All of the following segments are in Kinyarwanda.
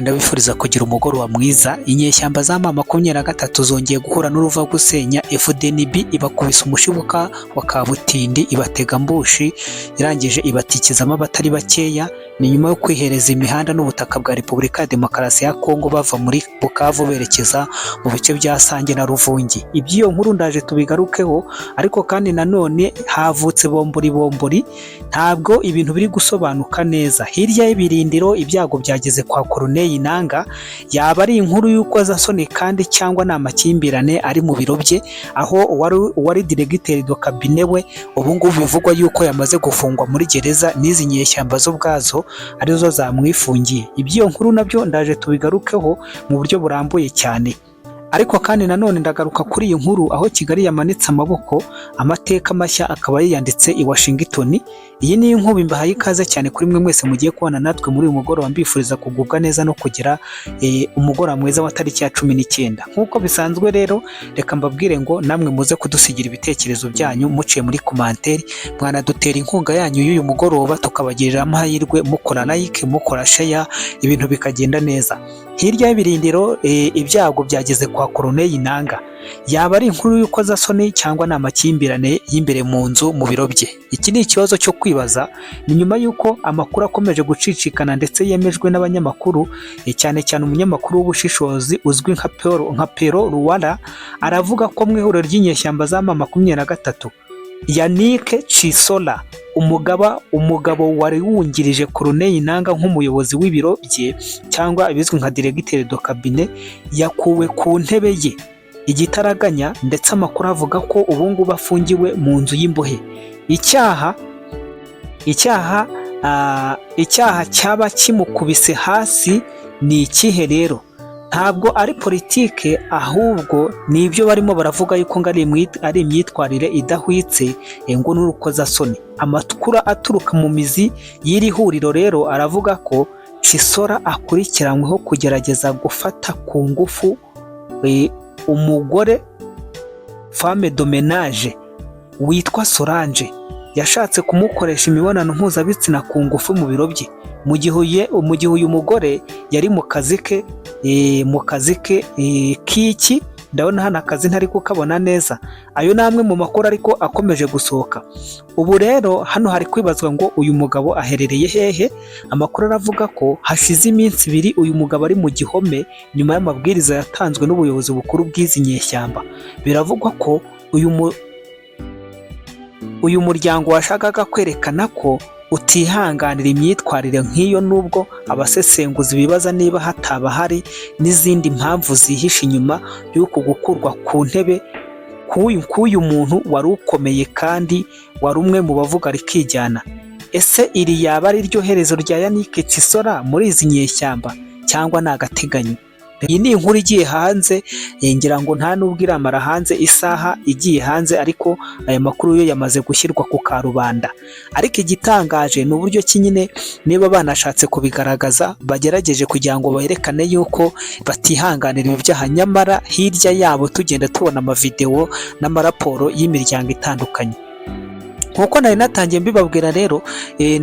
Ndabifuriza kugira umugoroba mwiza. Inyeshyamba za M23 zongeye guhura n'uruva gusenya. FDNB ibakubise umushibuka wa kabutindi, ibatega ambushi, irangije ibatikizamo abatari bakeya. Ni nyuma yo kwihereza imihanda n'ubutaka bwa Repubulika ya Demokarasi ya Kongo, bava muri Bukavu berekeza mu bice bya Sange na Ruvungi. Iby'iyo nkuru ndaje tubigarukeho, ariko kandi nanone havutse bombori bombori, ntabwo ibintu biri gusobanuka neza. Hirya y'ibirindiro ibyago byageze kwa Corneille Nanga. Yaba ari inkuru y'urukozasoni kandi cyangwa ni amakimbirane ari mu biro bye, aho uwari directeur de cabinet we ubu ngubu bivugwa yuko yamaze gufungwa muri gereza n'izi nyeshyamba zo ubwazo arizo zamwifungiye. Iby'iyo nkuru nabyo ndaje tubigarukeho mu buryo burambuye cyane. Ariko kandi nanone ndagaruka kuri iyi nkuru aho Kigali yamanitse amaboko, amateka mashya akaba yiyanditse i Washington. Iyi ni inkubi, mbahaye ikaze cyane kuri mwe mwese mugiye kubana natwe muri uyu mugoroba, mbifuriza kugubwa neza no kugira umugoroba mwiza wa tariki ya 19. Nk'uko bisanzwe rero, reka mbabwire ngo namwe muze kudusigira ibitekerezo byanyu muciye muri commentaire, mwanadutera inkunga yanyu y'uyu mugoroba tukabagirira amahirwe mukora like, mukora share, ibintu bikagenda neza. Hirya y'ibirindiro ibyago byageze kwa Corneille Nanga. Yaba ari inkuru y'urukozasoni cyangwa ni amakimbirane y'imbere mu nzu mu biro bye? Iki ni ikibazo cyo kwibaza. Ni nyuma y'uko amakuru akomeje gucicikana ndetse yemejwe n'abanyamakuru, cyane cyane umunyamakuru w'ubushishozi uzwi nka Pero Ruwara, aravuga ko mu ihuriro ry'inyeshyamba za M23, Yannick Chisola, umugabo wari wungirije Corneille Nanga nk'umuyobozi w'ibiro bye cyangwa ibizwi nka directeur de cabinet, yakuwe ku ntebe ye igitaraganya, ndetse amakuru avuga ko ubu ngubu afungiwe mu nzu y'imbohe. Icyaha cyaba kimukubise hasi ni ikihe rero? Ntabwo ari politike, ahubwo ni ibyo barimo baravuga yuko ngo ari imyitwarire idahwitse, ngo n'urukozasoni. Amakuru aturuka mu mizi y'iri huriro rero aravuga ko Chisora akurikiranyweho kugerageza gufata ku ngufu umugore, femme de ménage witwa Solange. Yashatse kumukoresha imibonano mpuzabitsina ku ngufu mu biro bye, mu gihe uyu mugore yari mu kazi ke k'iki. Ndabona hano akazi ntari kukabona neza. Ayo ni amwe mu makuru ariko akomeje gusohoka. Ubu rero hano hari kwibazwa ngo uyu mugabo aherereye hehe? Amakuru aravuga ko hashize iminsi 2 uyu mugabo ari mu gihome, nyuma y'amabwiriza yatanzwe n'ubuyobozi bukuru bw'izi nyeshyamba. Biravugwa ko uyu muryango washakaga kwerekana ko utihanganira imyitwarire nk'iyo, nubwo abasesenguzi bibaza niba hataba hari n'izindi mpamvu zihishe inyuma y'uku gukurwa ku ntebe k'uyu muntu wari ukomeye kandi wari umwe mu bavuga rikijyana. Ese iri yaba ari ryo herezo rya Yannick Chisora muri izi nyeshyamba cyangwa ni agateganyo? Iyi ni inkuru igiye hanze, ngira ngo nta nubwo iramara hanze isaha igiye hanze, ariko aya makuru yo yamaze gushyirwa ku karubanda. Ariko igitangaje ni uburyo ki nyine niba banashatse kubigaragaza, bagerageje kugira ngo berekane yuko batihanganira ibi byaha, nyamara hirya yabo tugenda tubona amavidewo n'amaraporo y'imiryango itandukanye. Nkuko nari natangiye mbibabwira rero,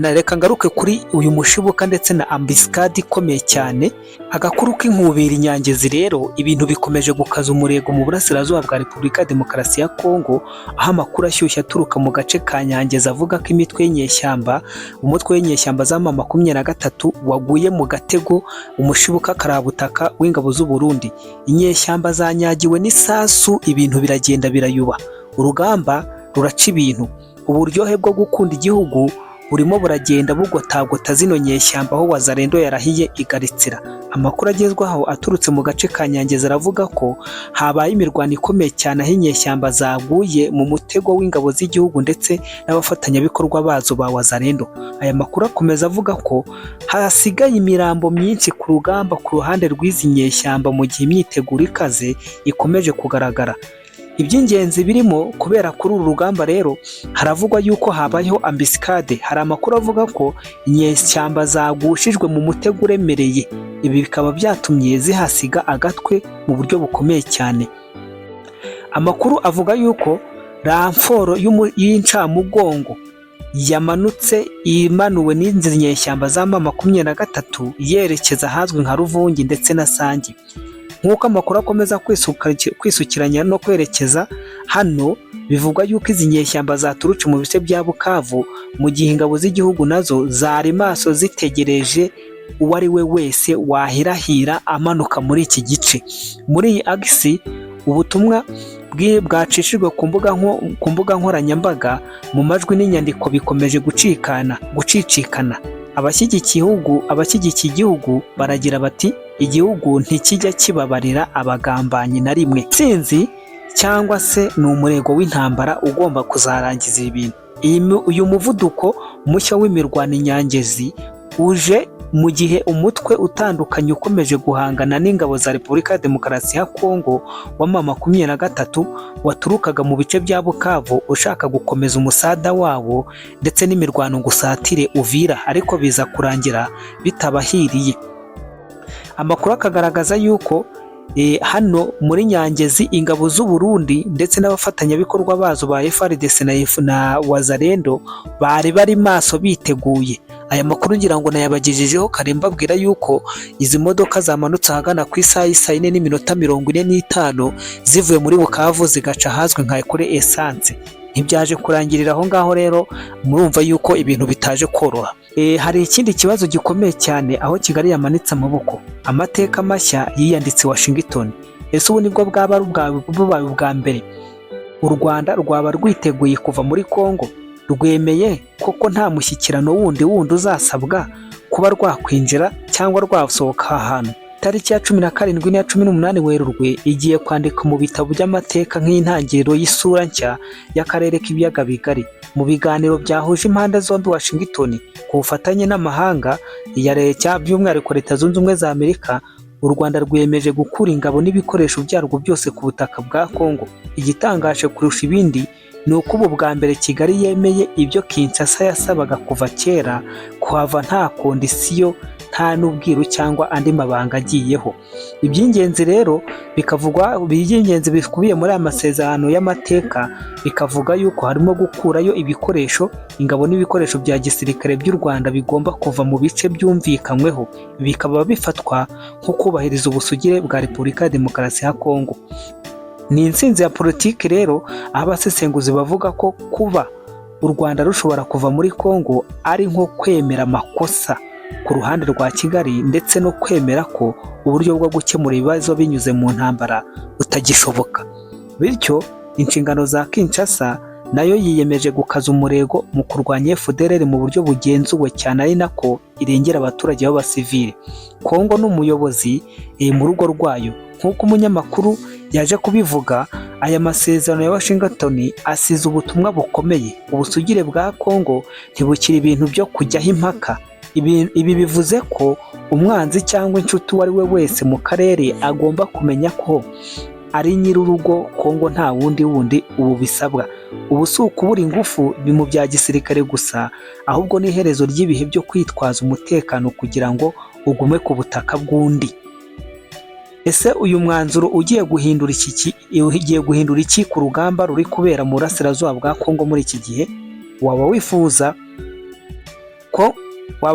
reka ngaruke kuri uyu mushibuka ndetse na embuscade ikomeye cyane. Agakuru k'inkubiri Nyangezi rero, ibintu bikomeje gukaza umurego mu burasirazuba bwa Repubulika ya Demokarasi ya Kongo, aho amakuru ashyushye aturuka mu gace ka Nyangezi avuga ko imitwe y'inyeshyamba, umutwe w'inyeshyamba za M23 waguye mu gatego umushibuka karabutaka w'ingabo z'u Burundi. Inyeshyamba zanyagiwe n'isasu, ibintu biragenda birayuba, urugamba ruraca ibintu. Uburyohe bwo gukunda igihugu burimo buragenda bugotagota zino nyeshyamba, aho Wazalendo yarahiye igaritsira. Amakuru agezweho aturutse mu gace ka Nyangezi aravuga ko habaye imirwano ikomeye cyane, aho inyeshyamba zaguye mu mutego w'ingabo z'igihugu ndetse n'abafatanyabikorwa bazo ba Wazalendo. Aya makuru akomeza avuga ko hasigaye imirambo myinshi ku rugamba ku ruhande rw'izi nyeshyamba, mu gihe imyiteguro ikaze ikomeje kugaragara. Iby'ingenzi birimo kubera kuri uru rugamba rero, haravugwa yuko habayeho embuscade. Hari amakuru avuga ko inyeshyamba zagushijwe mu mutego uremereye, ibi bikaba byatumye zihasiga agatwe mu buryo bukomeye cyane. Amakuru avuga yuko renfort y'incamugongo Yamanutse imanuwe n'izi nyeshyamba za M23 yerekeza ahazwi nka Ruvungi ndetse na Sange. Nk'uko amakuru akomeza kwisukiranya no kwerekeza hano, bivugwa yuko izi nyeshyamba zaturutse mu bice bya Bukavu, mu gihe ingabo z'igihugu nazo zari maso zitegereje uwo ari we wese wahirahira amanuka muri iki gice. Muri iyi axe, ubutumwa bwacishijwe ku mbuga nkoranyambaga mu majwi n'inyandiko bikomeje gucicikana. Abashyigikiye igihugu baragira bati: "Igihugu ntikijya kibabarira abagambanyi na rimwe." Intsinzi cyangwa se ni umurego w'intambara ugomba kuzarangiza ibi bintu. Uyu muvuduko mushya w'imirwano i Nyangezi uje mu gihe umutwe utandukanye ukomeje guhangana n'ingabo za Repubulika ya Demokarasi ya Kongo wa M23 waturukaga mu bice bya Bukavu, ushaka gukomeza umusada wawo ndetse n'imirwano ngo usatire Uvira, ariko biza kurangira bitabahiriye. Amakuru akagaragaza yuko hano muri Nyangezi ingabo z'u Burundi ndetse n'abafatanyabikorwa bazo ba FARDC na Wazalendo bari bari maso biteguye. Aya makuru ngira ngo nayabagejejeho kare, mbabwira yuko izi modoka zamanutse ahagana ku isaha y'isaa 4:45 zivuye muri Bukavu, zigaca ahazwi nka kuri essence. Ntibyaje kurangirira aho ngaho rero, murumva yuko ibintu bitaje koroha. Hari ikindi kibazo gikomeye cyane aho Kigali yamanitse amaboko. Amateka mashya yiyanditse Washington. Ese ubu nibwo bwaba ari bubaye ubwa mbere u Rwanda rwaba rwiteguye kuva muri Congo, rwemeye koko nta mushyikirano wundi uzasabwa kuba rwakwinjira cyangwa rwasohoka aha hantu? Tariki ya 17 n'iya 18 Werurwe igiye kwandika mu bitabo by'amateka nk'intangiriro y'isura nshya y'akarere k'Ibiyaga Bigari. Mu biganiro byahuje impande zombi, Washington ku bufatanye n'amahanga ya leta, by'umwihariko Leta Zunze Ubumwe za Amerika, u Rwanda rwiyemeje gukura ingabo n'ibikoresho byarwo byose ku butaka bwa Congo. Igitangaje kurusha ibindi ni uko ubu bwa mbere Kigali yemeye ibyo Kinshasa yasabaga kuva kera, kuhava nta condition, nta n'ubwiru cyangwa andi mabanga agiyeho. Iby'ingenzi rero bikavugwa, iby'ingenzi bikubiye muri aya masezerano y'amateka bikavuga yuko harimo gukurayo ibikoresho, ingabo n'ibikoresho bya gisirikare by'u Rwanda bigomba kuva mu bice byumvikanyweho, bikaba bifatwa nko kubahiriza ubusugire bwa Repubulika ya Demokarasi ya Kongo. Ni intsinzi ya politiki rero, aho abasesenguzi bavuga ko kuba u Rwanda rushobora kuva muri Kongo ari nko kwemera amakosa ku ruhande rwa Kigali, ndetse no kwemera ko uburyo bwo gukemura ibibazo binyuze mu ntambara butagishoboka. Bityo inshingano za Kinshasa nayo yiyemeje gukaza umurego mu kurwanya FDLR mu buryo bugenzuwe cyane, ari nako irengera abaturage b'abasivili. Kongo n'umuyobozi mu rugo rwayo. Nk'uko umunyamakuru yaje kubivuga, aya masezerano ya Washington asize ubutumwa bukomeye: ubusugire bwa Kongo ntibukiri ibintu byo kujyaho impaka. Ibi bivuze ko umwanzi cyangwa inshuti uwo ari we wese mu karere agomba kumenya ko ari nyir'urugo Kongo, nta wundi ubu bisabwa. Ubu si ukubura ingufu mu bya gisirikare gusa, ahubwo ni iherezo ry'ibihe byo kwitwaza umutekano kugira ngo ugume ku butaka bw'undi. Ese uyu mwanzuro ugiye guhindura iki ku rugamba ruri kubera mu burasirazuba bwa Kongo muri iki gihe? Waba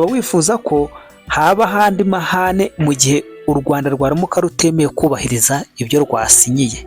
wifuza ko haba handi mahane mu gihe u Rwanda rwaramuka rutemeye kubahiriza ibyo rwasinyiye?